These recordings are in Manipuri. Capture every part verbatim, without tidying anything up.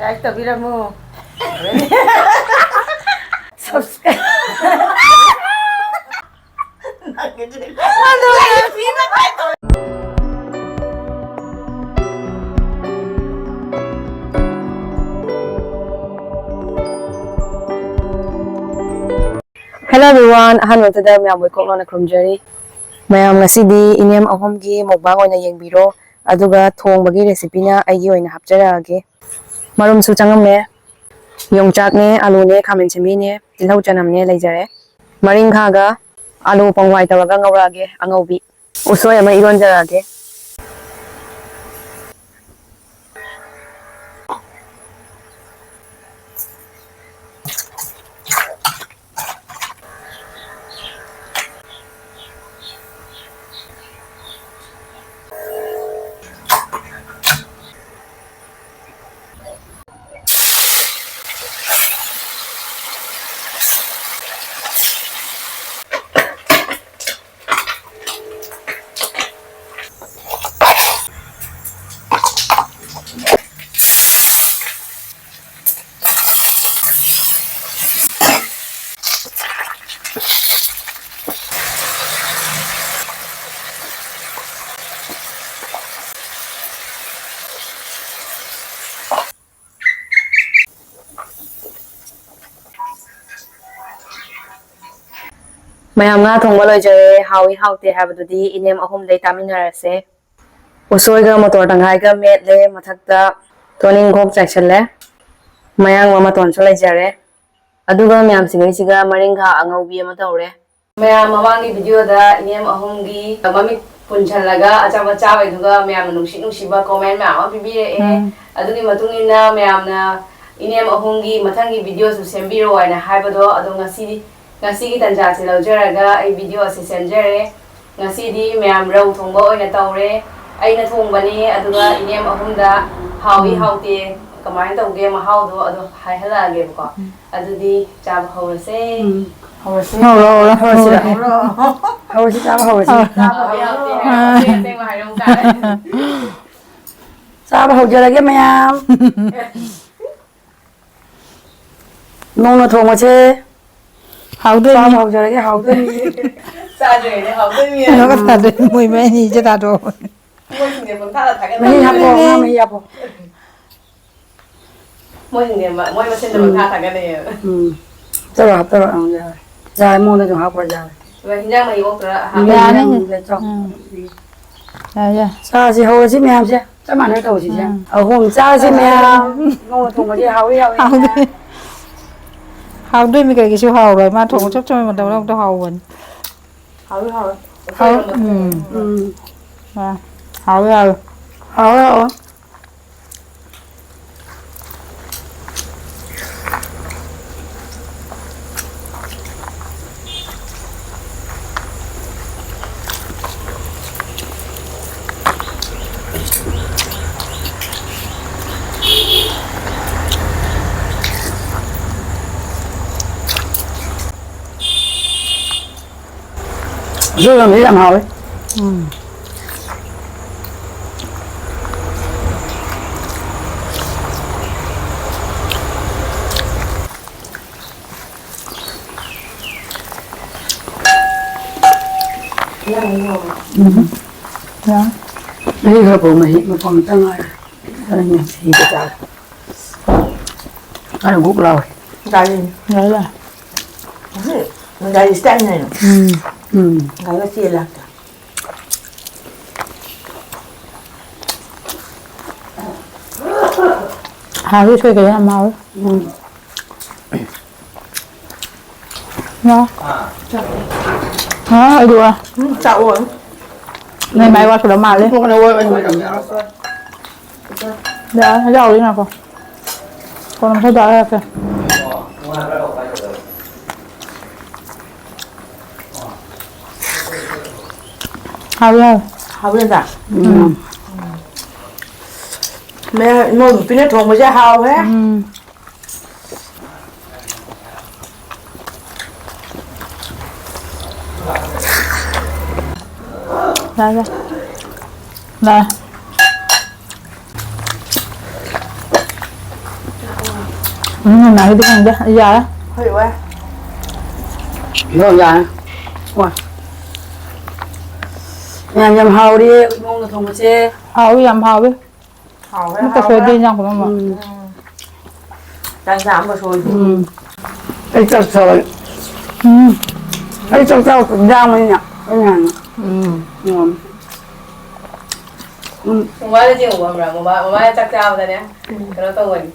Like ꯇꯧꯕꯤꯔꯝꯃꯨ꯫ Hello everyone, ꯑꯍꯥꯟꯕꯗ ꯃꯌꯥꯝꯕꯨ ꯏꯀꯣꯛ ꯂꯣꯟꯅ ꯈꯨꯔꯨꯝꯖꯔꯤ꯫ ꯃꯌꯥꯝ ꯉꯁꯤꯗꯤ ꯏꯅꯦꯝ ꯑꯍꯨꯝꯒꯤ mukbang ꯑꯣꯏꯅ ꯌꯦꯡꯕꯤꯔꯣ, ꯑꯗꯨꯒ ꯊꯣꯡꯕꯒꯤ recipeꯅ ꯑꯩꯒꯤ ꯑꯣꯏꯅ ꯍꯥꯞꯆꯔꯛꯑꯒꯦ꯫ ꯃꯔꯨꯝꯁꯨ ꯆꯪꯉꯝꯃꯦ, ꯌꯣꯡꯆꯥꯛꯅꯦ, ꯑꯂꯨꯅꯦ, ꯈꯥꯃꯦꯟ ꯑꯁꯤꯟꯕꯤꯅꯦ, ꯇꯤꯜꯍꯧ ꯆꯅꯝꯅꯦ ꯂꯩꯖꯔꯦ꯫ ꯃꯔꯤꯡꯈꯥꯒ ꯑꯂꯨ ꯄꯣꯡꯋꯥꯏ ꯇꯧꯔꯒ ꯉꯧꯔꯛꯑꯒꯦ ꯑꯉꯧꯕꯤ꯫ ꯎꯁꯣꯏ ꯑꯃ ꯏꯔꯣꯟꯖꯔꯛꯑꯒꯦ꯫ ꯃꯌꯥꯝ, ꯉꯥ ꯊꯣꯡꯕ ꯂꯣꯏꯖꯔꯦ꯫ ꯍꯥꯎꯏ ꯍꯥꯎꯇꯦ ꯍꯥꯏꯕꯗꯨꯗꯤ ꯏꯅꯦꯝ ꯑꯍꯨꯝꯗꯩ ꯇꯥꯃꯤꯟꯅꯔꯁꯦ꯫ ꯎꯁꯣꯏꯒ ꯃꯣꯇꯣꯔ ꯇꯪꯈꯥꯏꯒ ꯃꯦꯠꯂꯦ, ꯃꯊꯛꯇ ꯇꯣꯅꯤꯡꯈꯣꯛ ꯆꯥꯏꯁꯤꯜꯂꯦ, ꯃꯌꯥꯡ ꯃꯇꯣꯟꯁꯨ ꯂꯩꯖꯔꯦ꯫ ꯑꯗꯨꯒ ꯃꯌꯥꯝꯁꯤꯒꯩꯁꯤꯒ ꯃꯔꯤꯡꯈꯥ ꯑꯉꯧꯕꯤ ꯑꯃ ꯇꯧꯔꯦ꯫ ꯃꯌꯥꯝ, ꯃꯃꯥꯡꯒꯤ videoꯗ ꯏꯅꯦꯝ ꯑꯍꯨꯝꯒꯤ ꯃꯃꯤꯠ ꯄꯨꯟꯁꯤꯜꯂꯒ ꯑꯆꯥꯄꯣꯠ ꯆꯥꯕꯩꯗꯨꯒ ꯃꯌꯥꯝꯅ ꯅꯨꯡꯁꯤꯠ ꯅꯨꯡꯁꯤꯕ comment ꯃꯌꯥꯝ ꯑꯃ ꯄꯤꯕꯤꯔꯛꯑꯦ꯫ ꯎꯝ꯫ ꯑꯗꯨꯒꯤ ꯃꯇꯨꯡ ꯏꯟꯅ ꯃꯌꯥꯝꯅ ꯏꯅꯦꯝ ꯑꯍꯨꯝꯒꯤ ꯃꯊꯪꯒꯤ videoꯁꯨ ꯁꯦꯝꯕꯤꯔꯛꯑꯣ ꯍꯥꯏꯅ ꯍꯥꯏꯕꯗꯣ, ꯑꯗꯣ ꯉꯁꯤꯗꯤ, ꯉꯁꯤꯒꯤ ꯇꯟꯖꯥꯁꯦ ꯂꯧꯖꯔꯒ ꯑꯩ video ꯑꯁꯤ ꯁꯦꯝꯖꯔꯦ꯫ ꯉꯁꯤꯗꯤ ꯃꯌꯥꯝ ꯔꯧ ꯊꯣꯡꯕ ꯑꯣꯏꯅ ꯇꯧꯔꯦ꯫ ꯑꯩꯅ ꯊꯣꯡꯕꯅꯤ, ꯑꯗꯨꯒ ꯏꯅꯦꯝ ꯑꯍꯨꯝꯗ ꯍꯥꯎꯏ ꯎꯝ꯫ ꯍꯥꯎꯇꯦ ꯀꯃꯥꯏꯅ ꯇꯧꯒꯦ ꯃꯍꯥꯎꯗꯣ ꯑꯗꯣ ꯍꯥꯏꯍꯜꯂꯛꯑꯒꯦꯕꯀꯣ꯫ ꯎꯝ꯫ ꯑꯗꯨꯗꯤ ꯆꯥꯕ ꯍꯧꯔꯁꯦ꯫ ꯎꯝ꯫ ꯍꯧꯔꯁꯤ꯫ ꯍꯧꯔꯣ, ꯍꯧꯔꯣ, ꯍꯧꯔꯁꯤꯔ? ꯍꯧꯔꯣ꯫ ꯍꯧꯔꯁꯤ, ꯆꯥꯕ ꯍꯧꯔꯁꯤ꯫ ꯍꯧꯔꯣ꯫ ꯆꯥꯕ ꯍꯧꯔꯁꯤ꯫ ꯑꯥ꯫ ꯑꯁꯦꯡ ꯑꯁꯦꯡꯕ ꯍꯥꯏꯔꯛꯎ ꯇꯥꯔꯦ꯫ ꯆꯥꯕ ꯍꯧꯖꯔꯒꯦ ꯃꯌꯥꯝ꯫ ꯅꯣꯡꯅ ꯊꯣꯡꯕꯁꯦ ꯍꯥꯎꯗꯣꯏꯅꯤ꯫ ꯆꯥꯕ ꯍꯧꯖꯔꯒꯦ, ꯍꯥꯎꯗꯣꯏꯅꯤ꯫ ꯆꯥꯗ꯭ꯔꯤꯉꯩꯗ ꯍꯥꯎꯗꯣꯏꯅꯤ꯫ ꯀꯩꯅꯣꯒ ꯊꯥꯗꯣꯏꯅꯤ, ꯃꯣꯏ ꯃꯣꯏ ꯑꯅꯤꯁꯦ ꯊꯥꯗꯣꯛꯑꯣ꯫ ꯃꯣꯏꯁꯤꯡꯁꯦ ꯄꯪꯊꯥꯗ ꯊꯥꯒꯠꯂꯦ꯫ ꯃꯍꯤ ꯍꯥꯞꯄꯣ, ꯉꯥ ꯃꯍꯤ ꯍꯥꯞꯄꯣ꯫ ꯃꯣꯏꯁꯤꯡꯁꯦ ꯃ-, ꯃꯣꯏ ꯃꯁꯦꯟꯗ ꯎꯝ꯫ ꯄꯪꯊꯥ ꯊꯥꯒꯠꯅꯩꯌꯦꯕ꯫ ꯎꯝ꯫ ꯍꯥꯞꯆꯔꯣ, ꯍꯥꯞꯆꯔꯣ꯫ ꯑꯪ, ꯌꯥꯔꯦ꯫ ꯌꯥꯔꯦ, ꯃꯉꯣꯟꯗ ꯑꯗꯨꯝ ꯍꯥꯞꯈ꯭ꯔꯣ, ꯌꯥꯔꯦ꯫ ꯑꯗꯨꯒ ꯍꯤꯟꯖꯥꯡ ꯃꯍꯤ ꯑꯣꯛꯇꯣꯏꯔꯥ? ꯌꯥꯅꯤ꯫ ꯎꯝ, ꯌꯥꯔꯦ, ꯌꯥꯔꯦ꯫ ꯆꯥꯁꯤ, ꯍꯧꯔꯁꯤ ꯃꯌꯥꯝꯁꯦ꯫ ꯆꯞ ꯃꯥꯟꯅ ꯇꯧꯁꯤꯁꯦ꯫ ꯎꯝ꯫ ꯑꯍꯨꯝ ꯆꯥꯁꯤ ꯃꯌꯥꯝ꯫ ꯅꯣꯡꯃ ꯊꯣꯡꯕꯁꯦ ꯍꯥꯎꯏ, ꯍꯥꯎꯏ꯫ ꯍꯥꯎꯗꯣꯏ-, ꯍꯥꯎꯗꯣꯏꯃꯤ, ꯀꯩꯒꯤꯁꯨ ꯍꯥꯎꯔꯣꯏ? ꯃꯥ ꯊꯣꯡꯕ ꯎꯝ꯫ ꯆꯞ ꯆꯞ ꯃꯇꯝ ꯂꯧꯗꯣ ꯍꯥꯎꯕꯅꯤ꯫ ꯍꯥꯎꯏ, ꯍꯥꯎꯏ꯫ ꯍꯥꯎ-, ꯎꯝ꯫ ꯎꯝ꯫ ꯑ, ꯍꯥꯎꯏ, ꯍꯥꯎꯏ꯫ ꯍꯥꯎꯏ, ꯍꯥꯎꯏ꯫ ꯎꯁꯣꯏ ꯏꯔꯣꯟꯕꯁꯦ ꯌꯥꯝ ꯍꯥꯎꯋꯦ꯫ ꯎꯝ꯫ ꯎꯝ꯫ ꯌꯥ꯫ ꯃꯍꯤ ꯈꯔ ꯄꯧ, ꯃꯍꯤ ꯃꯄꯪ ꯑꯝꯇ ꯉꯥꯏꯔꯦ꯫ ꯈꯔ ꯌꯦꯡꯁꯤ, ꯍꯤꯒ ꯆꯥꯔꯦ꯫ ꯈꯔ ꯒꯨꯛ ꯂꯥꯎꯔꯦ꯫ ꯒꯥꯔꯤ꯫ ꯌꯥꯏ, ꯌꯥꯏ꯫ ꯎꯝ꯫ ꯒꯥꯔꯤ ꯏꯁꯇꯥꯏꯜꯅꯦ꯫ ꯎꯝ꯫ ꯎꯝ꯫ ꯒꯥꯔꯤꯒ ꯆꯦꯜꯂꯦ ꯍꯦꯛꯇ꯫ ꯍꯥꯎꯋꯤ, ꯁꯣꯏꯗꯅ ꯌꯥꯝ ꯍꯥꯎꯋꯤ꯫ ꯎꯝ꯫ ꯉꯥ꯫ ꯉꯥ ꯑꯩꯗꯤ ꯋꯥ-, ꯎꯝ, ꯆꯥꯛ ꯑꯣꯏ꯫ ꯅꯣꯏ ꯃꯥꯏ ꯋꯥꯠꯀꯗꯕ ꯃꯥꯜꯂꯦ꯫ ꯌꯥ-, ꯌꯥꯎꯔꯤ ꯉꯥꯏꯈꯣ꯫ ꯀꯣꯟꯅ ꯃꯈꯥ ꯇꯥꯔ ꯍꯥꯏꯔꯛꯀꯦ꯫ ꯍꯥꯎꯋꯤ, ꯍꯥꯎꯋꯤ꯫ ꯍꯥꯎꯋꯤ, ꯅꯠꯇ꯭ꯔꯥ? ꯎꯝ꯫ ꯃꯌꯥ-, ꯏꯃꯧ ꯅꯨꯄꯤꯅ ꯊꯣꯡꯕꯁꯦ ꯍꯥꯎꯋꯦ꯫ ꯎꯝ꯫ ꯂꯥꯛꯑꯦ, ꯂꯥꯛꯑꯦ꯫ ꯂꯥꯛꯑꯦ꯫ ꯎꯝ, ꯅꯥꯏꯗꯤ ꯈꯪꯗꯦ꯫ ꯑꯩ ꯌꯥꯔꯦ꯫ ꯍꯣꯏ, ꯋꯥ꯫ ꯌꯥꯝ ꯌꯥꯔꯦ꯫ ꯋꯥ꯫ ꯌꯥꯝ ꯌꯥꯝ ꯍꯥꯎꯔꯦ ꯏꯃꯣꯡꯅ ꯊꯣꯡꯕꯁꯦ꯫ ꯍꯥꯎꯏ, ꯌꯥꯝ ꯍꯥꯎꯏ꯫ ꯍꯥꯎꯔꯦ, ꯑꯃꯠꯇ ꯍꯥꯎꯔꯦ꯫ ꯁꯣꯏꯗꯦ ꯏꯟꯖꯥꯡ ꯄꯨꯝꯅꯃꯛ꯫ ꯎꯝ꯫ ꯆꯥꯛ ꯏꯟꯖꯥꯡ ꯑꯃ ꯁꯣꯏꯗꯦ꯫ ꯎꯝ꯫ ꯑꯩ ꯆꯥꯛ ꯆꯥꯕ-, ꯎꯝ꯫ ꯑꯩ ꯆꯥꯛ ꯆꯥꯕ ꯈꯨꯠ ꯌꯥꯡꯕꯅꯤꯅ ꯑꯩꯅ ꯍꯥꯟꯅ꯫ ꯎꯝ꯫ ꯎꯝ꯫ ꯎꯝ꯫ ꯃꯃꯥꯅ ꯌꯦꯡꯉꯨ ꯈꯪꯕ꯭ꯔꯥ? ꯃꯃꯥ, ꯃꯃꯥꯅ ꯆꯥꯛ ꯆꯥꯕꯗꯅꯦ, ꯎꯝ꯫ ꯀꯩꯅꯣ ꯇꯧꯕꯅꯤ꯫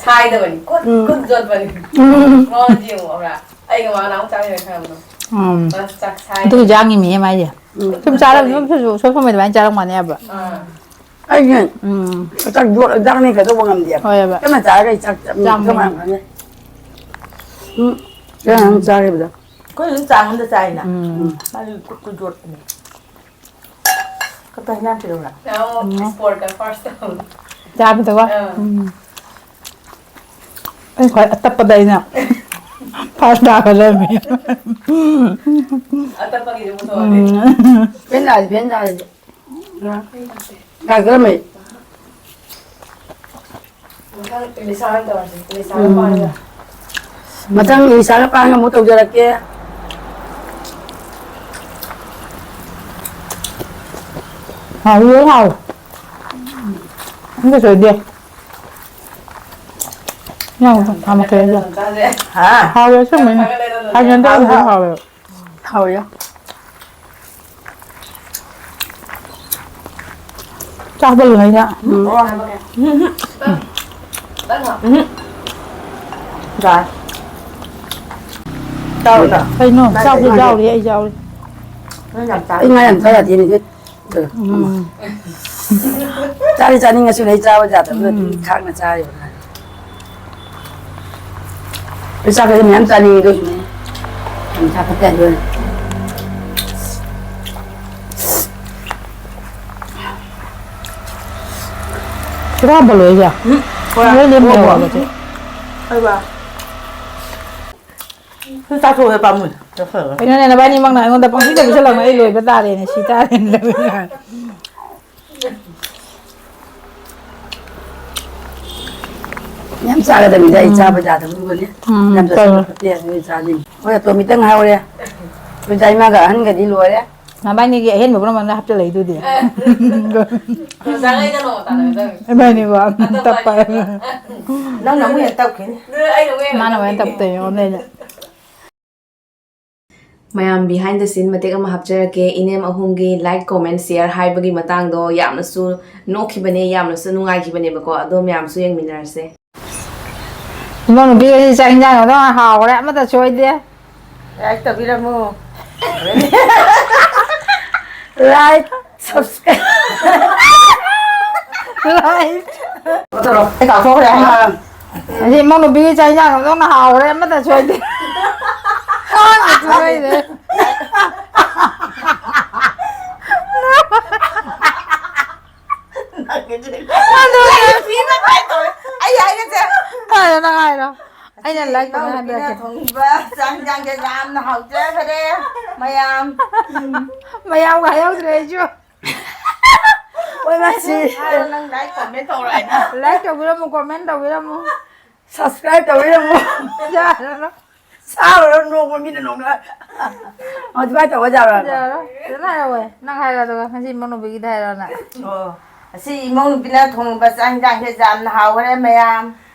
ꯁꯥꯏꯗꯕꯅꯤ꯫ ꯈꯨꯠ, ꯎꯝ꯫ ꯈꯨꯠ ꯌꯣꯠꯄꯅꯤ꯫ ꯎꯝ꯫ ꯃꯃꯥꯅ ꯌꯦꯡꯉꯨ ꯈꯪꯕ꯭ꯔꯥ? ꯑꯩꯒ ꯃꯥꯒ ꯅꯍꯥꯟꯃꯨꯛ ꯆꯥꯃꯤꯟꯅꯕ ꯈꯪꯉꯕꯗꯣ? ꯎꯝ꯫ ꯃꯥ ꯆꯥꯛ ꯁꯥꯏ꯫ ꯑꯗꯨꯒ ꯌꯥꯡꯉꯤꯃꯤ ꯃꯥꯏꯁꯦ꯫ ꯎꯝ꯫ ꯁꯨꯝ ꯆꯥꯔꯝ-, ꯁꯨꯝ, ꯁꯨꯝ, ꯁꯨꯝ ꯑꯗꯨꯃꯥꯏꯅ ꯆꯥꯔꯝꯒꯅꯦꯕ꯫ ꯑꯥ꯫ ꯑꯩꯁꯦ ꯎꯝ꯫ ꯆꯥꯛ ꯌꯣꯠꯂ ꯆꯥꯛꯅꯤ ꯀꯩꯗꯧꯕ ꯉꯝꯗꯦꯕ꯫ ꯍꯣꯏꯕ꯫ ꯀꯟꯅ ꯆꯥꯔꯒ ꯑꯩ ꯆꯥꯛ ꯆꯪ-, ꯆꯥꯡ ꯀꯃꯥꯏꯅ ꯐꯪꯉꯦ꯫ ꯎꯝ꯫ ꯀꯩꯅꯣ ꯅꯪ ꯆꯥꯔꯤꯕꯗꯣ? ꯑꯩꯈꯣꯏ ꯑꯗꯨꯝ ꯆꯥꯡ ꯑꯝꯗ ꯆꯥꯏꯅ꯫ ꯎꯝ꯫ ꯎꯝ꯫ ꯃꯥꯗꯤ ꯈꯨꯠꯇꯨ ꯌꯣꯠꯄꯅꯦ꯫ ꯈꯛꯇ ꯍꯤꯟꯖꯥꯡ ꯄꯤꯔꯛꯎꯔꯥ? ꯅꯪ ꯑꯃꯨꯛ ꯎꯝ꯫ Sportꯇ first ꯇꯧ꯫ ꯆꯥꯕꯗꯀꯣ? ꯑꯥ꯫ ꯎꯝ꯫ ꯑꯩ ꯈ꯭ꯋꯥꯏ ꯑꯇꯞꯄꯗ ꯑꯩꯅ first ꯇꯥꯒꯗꯕꯅꯤ꯫ ꯑꯇꯞꯄꯒꯤꯗꯤ ꯄꯨꯊꯣꯛꯑꯗꯤ꯫ ꯎꯝ꯫ ꯐꯦꯟ ꯊꯥꯔꯗꯤ, ꯐꯦꯟ ꯊꯥꯔꯗꯤ꯫ ꯀꯥꯏ ꯀꯔꯝꯕꯩ? ꯃꯊꯪ ꯏꯂꯤꯁꯥ ꯑꯣꯏꯅ ꯇꯧꯔꯁꯤ, ꯏꯂꯤꯁꯥꯒ ꯎꯝ꯫ ꯄꯥꯟꯒ꯫ ꯃꯊꯪ ꯏꯂꯤꯁꯥꯒ ꯄꯥꯟꯒ ꯑꯃꯨꯛ ꯇꯧꯖꯔꯛꯀꯦ꯫ ꯍꯥꯎꯋꯤ, ꯂꯣꯏ ꯍꯥꯎꯋꯤ꯫ ꯑꯝꯇ ꯁꯣꯏꯗꯦ꯫ ꯌꯥꯝ ꯍꯥꯎ-, ꯍꯥꯎ-, ꯍꯥꯎꯋꯦ꯫ ꯍꯥ? ꯍꯥꯎꯋꯦ ꯑꯁꯦꯡꯕꯩꯅꯦ꯫ ꯍꯥꯎꯋꯦ, ꯍꯥꯎꯋꯦ꯫ ꯍꯥꯎꯋꯦ꯫ ꯍꯥꯎꯋꯦ꯫ ꯆꯥꯕ ꯂꯣꯏꯔꯦ꯫ ꯎꯝ꯫ ꯎꯝ꯫ ꯌꯥꯔꯦ꯫ ꯆꯥꯎꯗ꯫ ꯀꯩꯅꯣ? ꯆꯥꯛꯁꯨ ꯌꯥꯎꯔꯤ, ꯑꯩ ꯌꯥꯎꯔꯤ꯫ ꯅꯪ ꯌꯥꯝ ꯆꯥ-, ꯑꯩ ꯉꯥ ꯌꯥꯝ ꯆꯥ ꯌꯥꯗꯦꯅꯦ꯫ ꯎꯝ꯫ ꯆꯥꯗꯤ ꯆꯥꯅꯤꯡꯉꯁꯨ ꯂꯩ ꯆꯥꯕ ꯌꯥꯗꯕꯗꯨꯗ ꯑꯗꯨꯝ ꯎꯝ꯫ ꯈꯥꯡꯅ ꯆꯥꯔꯤꯕ꯫ ꯑꯩ ꯆꯥꯛꯀꯁꯦ ꯃꯌꯥꯝ ꯆꯥꯅꯤꯡꯉꯦ ꯑꯗꯨꯒꯤꯅꯦ꯫ ꯌꯥꯝ ꯆꯥ ꯐꯠꯇꯦ ꯑꯗꯨꯅ꯫ ꯍꯨꯔꯥꯟꯕ ꯂꯣꯏꯁꯦ꯫ ꯎꯝ, ꯍꯨꯔꯥꯟ-, ꯂꯣꯏ ꯂꯦꯝ ꯍꯨꯔꯥꯟꯕ꯫ ꯂꯩꯍꯧꯔꯕꯁꯦ꯫ ꯑꯩꯕ꯫ ꯁꯤ ꯆꯥꯊꯣꯛꯑꯦ ꯄꯥꯝꯃꯨꯏ꯫ ꯆꯥꯊꯣꯛꯑꯦ꯫ ꯀꯩꯅꯣꯅꯦ, ꯅꯕꯥꯅꯤꯃꯛꯅ ꯑꯩꯉꯣꯟꯗ ꯄꯪꯄꯤꯗ ꯄꯤꯁꯜꯂꯛꯀꯅꯨ꯫ ꯑꯩ ꯂꯣꯏꯕ ꯇꯥꯔꯦꯅꯦ, ꯁꯤ ꯇꯥꯔꯦꯅꯦ꯫ ꯌꯥꯝ ꯆꯥꯒꯗꯕꯅꯤꯗ, ꯑꯩ ꯎꯝ꯫ ꯆꯥꯕ ꯌꯥꯗꯕꯗꯨꯕꯨꯅꯦ꯫ ꯎꯝ, ꯌꯥꯝ ꯆꯥꯁꯤꯟꯕ ꯇꯧꯔꯣ꯫ ꯐꯠꯇꯦ ꯍꯥꯏꯕꯅꯤ, ꯆꯥꯗꯣꯏꯅꯤ꯫ ꯍꯣꯏ, ꯑꯇꯣꯝꯕꯤꯇꯪ ꯉꯥꯏꯍꯧꯔꯦ꯫ ꯑꯩꯈꯣꯏ ꯏꯃꯥꯒ ꯑꯍꯟꯒꯗꯤ ꯂꯣꯏꯔꯦ꯫ ꯅꯕꯥꯏꯅꯤꯒꯤ ꯑꯍꯦꯟꯕ ꯄꯨꯝꯅꯃꯛꯅ ꯍꯥꯞꯆꯤꯜꯂꯛꯏꯗꯨꯗꯤ꯫ ꯑꯣꯖꯥꯒ ꯑꯩꯒ ꯅꯣꯡꯃ ꯇꯥꯟꯅꯒꯗꯕꯅꯤ꯫ ꯏꯕꯥꯅꯤꯀꯣ, ꯑꯇꯞꯄ ꯇꯞꯄ꯫ ꯍꯥꯏꯕ꯫ ꯅꯪꯅ ꯑꯃꯨꯛ ꯍꯦꯟꯅ ꯇꯞꯈꯤꯅꯤ꯫ ꯑꯗꯨ ꯑꯩꯅ ꯑꯃꯨꯛ ꯍꯦꯟꯅ ꯃꯥꯅ ꯑꯃꯨꯛ ꯍꯦꯟꯅ ꯇꯞꯈꯤꯅꯤ꯫ ꯇꯞꯇꯣꯏꯅꯦ, ꯑꯣꯟꯅꯩꯅꯦ꯫ ꯃꯌꯥꯝ behind the scene ꯃꯇꯦꯛ ꯑꯃ ꯍꯥꯞꯆꯔꯛꯀꯦ꯫ ꯏꯅꯦꯝ ꯑꯍꯨꯝꯒꯤ like, comment, share ꯍꯥꯏꯕꯒꯤ ꯃꯇꯥꯡꯗꯣ ꯌꯥꯝꯅꯁꯨ ꯅꯣꯛꯈꯤꯕꯅꯦ, ꯌꯥꯝꯅꯁꯨ ꯅꯨꯡꯉꯥꯏꯈꯤꯕꯅꯦꯕꯀꯣ꯫ ꯑꯗꯣ ꯃꯌꯥꯝꯁꯨ ꯌꯦꯡꯃꯤꯟꯅꯔꯁꯦ꯫ ꯏꯃꯧ ꯅꯨꯄꯤ ꯑꯅꯤ ꯆꯥꯛ ꯏꯟꯖꯥꯡ ꯑꯗꯨꯝ ꯍꯥꯎꯈ꯭ꯔꯦ, ꯑꯃꯠꯇ ꯁꯣꯏꯗꯦ꯫ Like ꯇꯧꯕꯤꯔꯝꯃꯨ꯫ Like, subscribe꯫ Like꯫ ꯇꯧꯔꯣ, ꯑꯩ ꯀꯥꯎꯊꯣꯛꯈ꯭ꯔꯦ꯫ ꯑꯥ꯫ ꯑꯁꯤ ꯏꯃꯧ ꯅꯨꯄꯤꯒꯤ ꯆꯥꯛ ꯏꯟꯖꯥꯡ ꯑꯣꯟꯊꯣꯛꯅ ꯍꯥꯎꯈ꯭ꯔꯦ, ꯑꯃꯠꯇ ꯁꯣꯏꯗꯦ꯫ ꯑꯃꯠꯇ ꯁꯣꯏꯗꯦ꯫ ꯑꯩ ꯍꯥꯏꯒꯦꯁꯦ꯫ ꯍꯥꯏꯔꯣ, ꯅꯪ ꯍꯥꯏꯔꯣ꯫ ꯑꯩꯅ like ꯇꯧꯅ ꯏꯅꯥꯎꯅꯨꯄꯤꯅ ꯍꯟꯊꯔꯛꯀꯦ꯫ ꯊꯣꯡꯕꯤꯕ ꯆꯥꯛ ꯏꯟꯖꯥꯡꯁꯦ ꯌꯥꯝꯅ ꯍꯥꯎꯖꯈꯔꯦ, ꯃꯌꯥꯝ꯫ ꯃꯌꯥꯝꯒ ꯍꯥꯏꯍꯧꯗ꯭ꯔꯦ ꯑꯩꯁꯨ꯫ ꯍꯣꯏ, ꯃꯥꯁꯤ꯫ ꯍꯥꯏꯔꯣ, ꯅꯪ like, comment ꯇꯧꯔꯣ ꯍꯥꯏꯅ꯫ Like ꯇꯧꯕꯤꯔꯝꯃꯨ, comment ꯇꯧꯕꯤꯔꯝꯃꯨ꯫ Subscribe ꯇꯧꯕꯤꯔꯝꯃꯨ꯫ ꯌꯥꯔꯔꯣꯏ꯫ ꯁꯥꯎꯔꯒ ꯅꯣꯡꯃ ꯃꯤꯅ ꯅꯣꯡꯅ꯫ ꯑꯗꯨꯃꯥꯏꯅ ꯇꯧꯕ ꯌꯥꯔꯣꯏ ꯍꯥꯏꯕ꯫ ꯌꯥꯔꯣꯏ꯫ ꯐꯖꯅ ꯍꯥꯏꯔꯛꯑꯣ꯫ ꯅꯪ ꯍꯥꯏꯔꯣ ꯑꯗꯨꯒ, ꯉꯁꯤ ꯏꯃꯧ ꯅꯨꯄꯤꯒꯤꯗ ꯍꯥꯏꯔꯣ ꯅꯪ꯫ ꯑꯣ꯫ ꯉꯁꯤ ꯏꯃꯧ ꯅꯨꯄꯤꯅ ꯊꯣꯡꯉꯤꯕ ꯆꯥꯛ ꯏꯟꯖꯥꯡꯁꯦ ꯌꯥꯝꯅ ꯍꯥꯎꯈꯔꯦ ꯃꯌꯥꯝ꯫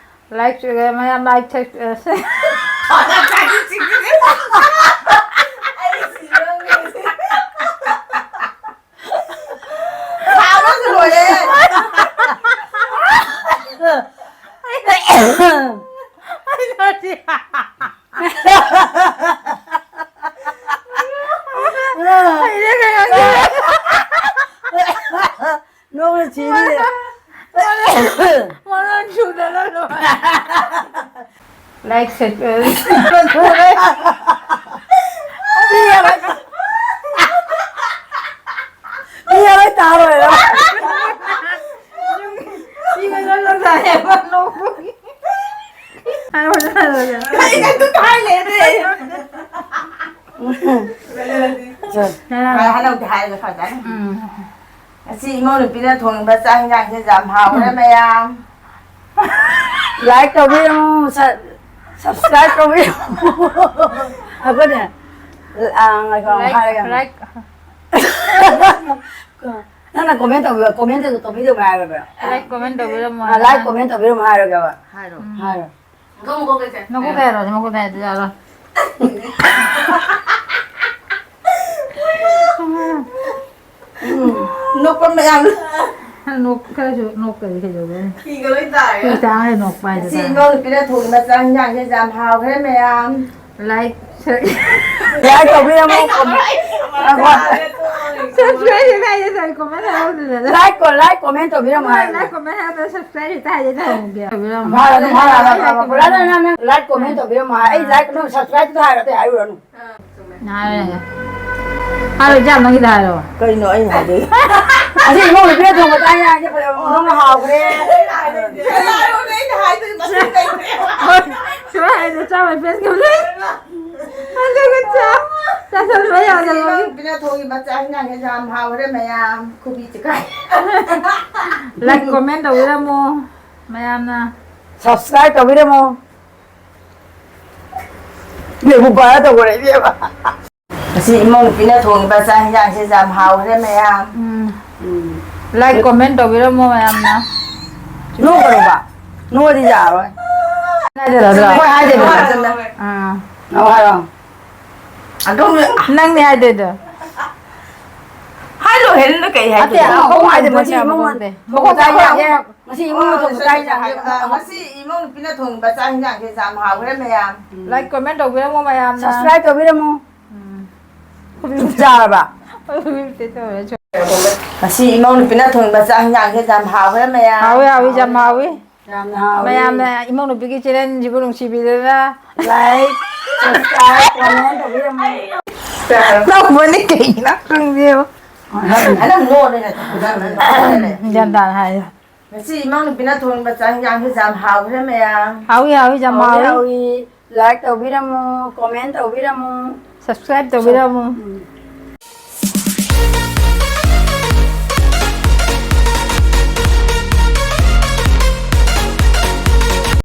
Like, ꯃꯌꯥꯝ like ꯊꯦꯛ-, ꯑ, ꯁꯦ꯫ ꯑꯩ ꯁꯤꯔꯝꯃꯦ꯫ ꯁꯥꯕꯅꯁꯨ ꯂꯣꯏꯔꯦ꯫ ꯅꯣꯡꯅ ꯆꯦꯜꯂꯤꯅꯦ꯫ ꯃꯔꯣꯟ ꯁꯨꯗꯅ ꯂꯣꯏꯔꯦ꯫ Like, subscribe꯫ ꯃꯤ ꯌꯥꯔꯣꯏ ꯇꯥꯔꯣꯏ꯫ ꯁꯤꯒ ꯆꯠꯂꯣ ꯇꯥꯏꯌꯦꯕ ꯅꯣꯛꯄꯒꯤ꯫ ꯍꯥꯏꯔꯣ, ꯍꯥꯏꯔꯣ, ꯍꯥꯏꯔꯣ꯫ ꯑꯩ ꯑꯗꯨꯝ ꯍꯥꯏ ꯂꯩꯔꯦ꯫ ꯍꯥꯏ, ꯍꯥꯏꯔꯛꯑꯣꯗꯤ ꯍꯥꯏꯔꯒ ꯐꯖꯅ꯫ ꯎꯝ꯫ ꯉꯁꯤ ꯏꯃꯧ ꯅꯨꯄꯤꯅ ꯊꯣꯡꯕ ꯆꯥꯛ ꯏꯟꯖꯥꯡꯁꯦ ꯌꯥꯝ ꯍꯥꯎꯔꯦ ꯃꯌꯥꯝ꯫ Like ꯇꯧꯕꯤꯔꯝꯃꯨ, ꯁ-, subscribe ꯇꯧꯕꯤꯔꯝꯃꯨ꯫ ꯑꯩꯈꯣꯏꯅꯦ, ꯑ, ꯉꯥꯏꯈꯣ, ꯑꯃꯨꯛ ꯍꯥꯏꯔꯒꯦ꯫ Like, like꯫ ꯅꯪꯅ comment ꯇꯧꯕꯤꯌꯣ, comment ꯇꯧꯕꯤꯌꯣ ꯍꯥꯏꯔꯒꯦ꯫ Like, comment ꯇꯧꯕꯤꯔꯝꯃꯣ ꯑ, like, ꯍꯥꯏꯕ꯫ Comment ꯇꯧꯕꯤꯔꯝꯃꯣ ꯍꯥꯏꯔꯒꯦꯕ꯫ ꯍꯥꯏꯔꯣ꯫ ꯎꯝ꯫ ꯍꯥꯏꯔꯣ꯫ ꯅꯀꯣꯛ ꯃꯀꯣꯛ ꯂꯩꯁꯦ꯫ ꯅꯀꯣꯛ ꯀꯩ ꯍꯥꯏꯔꯣ? ꯅꯀꯣꯛ ꯀꯩ ꯍꯥꯏꯗꯤ ꯌꯥꯔꯣꯏ꯫ ꯎꯝ, ꯅꯣꯛꯄ ꯃꯌꯥꯝ꯫ ꯅꯣꯛ-, ꯈꯔꯁꯨ ꯅꯣꯛꯇꯗꯤ ꯀꯩꯗꯧꯗꯣꯏꯅꯣ? ꯐꯤꯒ ꯂꯣꯏ ꯇꯥꯔꯦ꯫ ꯐꯤ ꯇꯥꯔꯦ ꯅꯣꯛꯄ ꯍꯥꯏꯁꯦ ꯉꯁꯤ ꯇꯥꯔꯦ꯫ ꯏꯃꯧ ꯅꯨꯄꯤꯅ ꯊꯣꯡꯉꯤꯕ ꯆꯥꯛ ꯍꯤꯟꯖꯥꯡꯁꯦ ꯌꯥꯝ ꯍꯥꯎꯈ꯭ꯔꯦ ꯃꯌꯥꯝ꯫ Like, share꯫ Like ꯇꯧꯕꯤꯔꯝꯃꯣ꯫ Comment꯫ Subscribe ꯇꯥꯔꯦ ꯇꯣ꯫ Subscribe ꯇꯥꯔꯦ ꯇꯥꯔꯦ comment ꯍꯥꯏꯔꯛꯑꯣ ꯑꯗꯨꯗ꯫ Like ꯀꯣ-, like comment ꯇꯧꯕꯤꯔꯝꯃꯣ ꯍꯥꯏꯌꯣ꯫ Like comment ꯍꯥꯏꯔꯛꯑꯣ, subscribe ꯇꯥꯔꯦ ꯇꯧꯍꯧꯒꯦ꯫ ꯇꯧꯕꯤꯔꯝꯃꯣ꯫ ꯍꯥꯏꯔꯣ ꯑꯗꯨꯝ ꯍꯥꯏꯔꯣ, ꯍꯥꯏꯔꯣ, ꯍꯥꯏꯔꯣ꯫ Like comment ꯇꯧꯕꯤꯔꯝꯃꯣ ꯍꯥꯏ꯫ ꯑꯩ like ꯅꯪ subscribe ꯇ ꯍꯥꯏꯔꯣ, ꯑꯇꯩ ꯍꯥꯏꯔꯨꯔꯅꯨ꯫ ꯍꯥꯏꯔꯣ, ꯍꯥꯏꯔꯣ꯫ ꯍꯥꯏꯔꯣ, ꯏꯆꯥ, ꯅꯪꯒꯤꯗ ꯍꯥꯏꯔꯣ꯫ ꯀꯩꯅꯣ ꯑꯩꯅ ꯍꯥꯏꯗꯣꯏ? ꯑꯁꯤ ꯏꯃꯧ ꯅꯨꯄꯤꯅ ꯊꯣꯡꯕ ꯆꯥꯛ ꯍꯤꯟꯖꯥꯡꯁꯦ ꯐꯖꯅ ꯃꯍꯥꯎ ꯍꯥꯎꯈ꯭ꯔꯦ꯫ ꯁꯨꯃꯥꯏ ꯍꯥꯏꯗꯣ ꯆꯥꯕꯩ ꯄꯦꯟ ꯀꯩꯝ ꯂꯩ꯫ ꯑꯗꯨꯒ ꯆꯥ-, ꯆꯥꯁꯜꯂꯣ ꯌꯥꯗꯕꯒꯤ꯫ ꯏꯃꯧ ꯅꯨꯄꯤꯅ ꯊꯣꯡꯉꯤꯕ ꯆꯥꯛ ꯍꯤꯟꯖꯥꯡꯁꯦ ꯌꯥꯝ ꯍꯥꯎꯈ꯭ꯔꯦ ꯃꯌꯥꯝ꯫ ꯈꯨꯕꯤ ꯆꯤꯛꯈꯥꯏ꯫ Like, comment ꯇꯧꯕꯤꯔꯝꯃꯣ ꯃꯌꯥꯝꯅ꯫ Subscribe ꯇꯧꯕꯤꯔꯝꯃꯣ꯫ ꯏꯕꯦꯝꯃ, ꯕꯥꯔ ꯇꯧꯈ꯭ꯔꯦ, ꯏꯕꯦꯝꯃ꯫ ꯉꯁꯤ ꯏꯃꯧ ꯅꯨꯄꯤꯅ ꯊꯣꯡꯉꯤꯕ ꯆꯥꯛ ꯍꯤꯟꯖꯥꯡꯁꯦ ꯌꯥꯝ ꯍꯥꯎꯈ꯭ꯔꯦ ꯃꯌꯥꯝ꯫ ꯎꯝ꯫ ꯎꯝ꯫ Like, comment ꯇꯧꯕꯤꯔꯝꯃꯣ ꯃꯌꯥꯝꯅ꯫ ꯅꯣꯛꯀꯅꯣꯕ꯫ ꯅꯣꯛꯑꯗꯤ ꯌꯥꯔꯣꯏ꯫ ꯍꯥꯏꯗꯣꯏꯔꯣ ꯑꯗꯣ? ꯍꯣꯏ, ꯍꯥꯏꯗꯣꯏꯅꯦ꯫ ꯑꯥ꯫ ꯑꯧ, ꯍꯥꯏꯔꯣ꯫ ꯑꯗꯨꯝ ꯅꯪꯅꯦ ꯍꯥꯏꯗꯣꯏꯗꯣ꯫ ꯍꯥꯏꯔꯣ, ꯍꯦꯟꯅ ꯀꯩ ꯑꯇꯩ ꯍꯥꯏꯗꯣꯏꯅꯣ? ꯑꯃ ꯑꯃꯨꯛ ꯍꯥꯏꯗꯣꯏꯅꯣ, ꯉꯁꯤ ꯏꯃꯧ ꯃꯀꯣꯛ ꯆꯥꯛ ꯍꯤꯟꯖꯥꯡ꯫ ꯉꯁꯤ ꯏꯃꯧ ꯊꯣꯡꯕ ꯆꯥꯛ ꯍꯤꯟꯖꯥꯡꯁꯦ꯫ ꯑ, ꯉꯁꯤ ꯏꯃꯧ ꯅꯨꯄꯤꯅ ꯊꯣꯡꯕ ꯆꯥꯛ ꯍꯤꯟꯖꯥꯡꯁꯦ ꯌꯥꯝ ꯍꯥꯎꯈ꯭ꯔꯦ ꯃꯌꯥꯝ꯫ Like, comment ꯇꯧꯕꯤꯔꯝꯃꯣ ꯃꯌꯥꯝꯅ꯫ Subscribe ꯇꯧꯕꯤꯔꯝꯃꯣ꯫ ꯎꯝ꯫ ꯆꯥꯔꯕ? ꯉꯁꯤ ꯏꯃꯧ ꯅꯨꯄꯤꯅ ꯊꯣꯡꯕ ꯆꯥꯛ ꯍꯤꯟꯖꯥꯡꯁꯦ ꯌꯥꯝ ꯍꯥꯎꯈ꯭ꯔꯦ ꯃꯌꯥꯝ꯫ ꯍꯥꯎꯋꯤ, ꯍꯥꯎꯋꯤ, ꯌꯥꯝ ꯍꯥꯎꯋꯤ꯫ ꯌꯥꯝꯅ ꯍꯥꯎꯋꯤ꯫ ꯃꯌꯥꯝꯅ ꯏꯃꯧ ꯅꯨꯄꯤꯒꯤ channel ꯁꯤꯕꯨ ꯅꯨꯡꯁꯤꯕꯤꯗꯨꯅ like, subscribe, comment ꯇꯧꯕꯤꯔꯝꯃꯣ꯫ ꯅꯣꯛꯄꯅꯤ ꯀꯩꯒꯤꯅꯣ ꯈꯪꯗꯦꯕ꯫ ꯑꯗꯨꯝ ꯅꯣꯛꯑꯣ ꯅꯪ꯫ ꯒ꯭ꯌꯥꯟ ꯇꯥꯅ ꯍꯥꯏꯌꯨ꯫ ꯉꯁꯤ ꯏꯃꯧ ꯅꯨꯄꯤꯅ ꯊꯣꯡꯕ ꯆꯥꯛ ꯍꯤꯟꯖꯥꯡꯁꯦ ꯌꯥꯝ ꯍꯥꯎꯈ꯭ꯔꯦ ꯃꯌꯥꯝ꯫ ꯍꯥꯎꯏ, ꯍꯥꯎꯏ, ꯌꯥꯝ ꯍꯥꯎꯏ, ꯍꯥꯎꯏ꯫ Like ꯇꯧꯕꯤꯔꯝꯃꯨ, comment ꯇꯧꯕꯤꯔꯝꯃꯨ꯫ Subscribe ꯇꯧꯕꯤꯔꯝꯃꯨ꯫ ꯎꯝ꯫